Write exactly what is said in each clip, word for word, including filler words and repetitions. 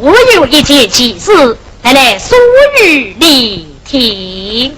我有一件奇事，特来说与你听。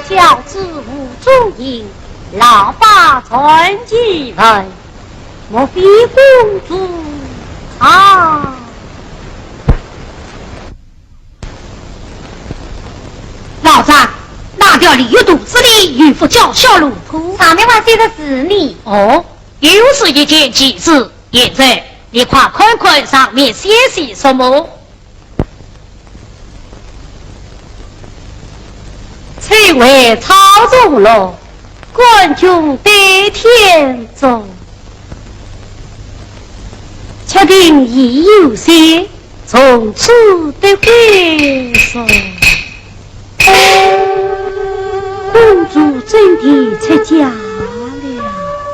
教子无中用，老爸传奇文，莫非公子啊？老丈，那条鲤鱼肚子里有幅叫小龙图。上面还写的是你。哦，又是一件奇事。贤侄，你快看看上面写些什么。 翠微草中落，冠军对天祝。确定已有些，从此得归宿。公主真的出嫁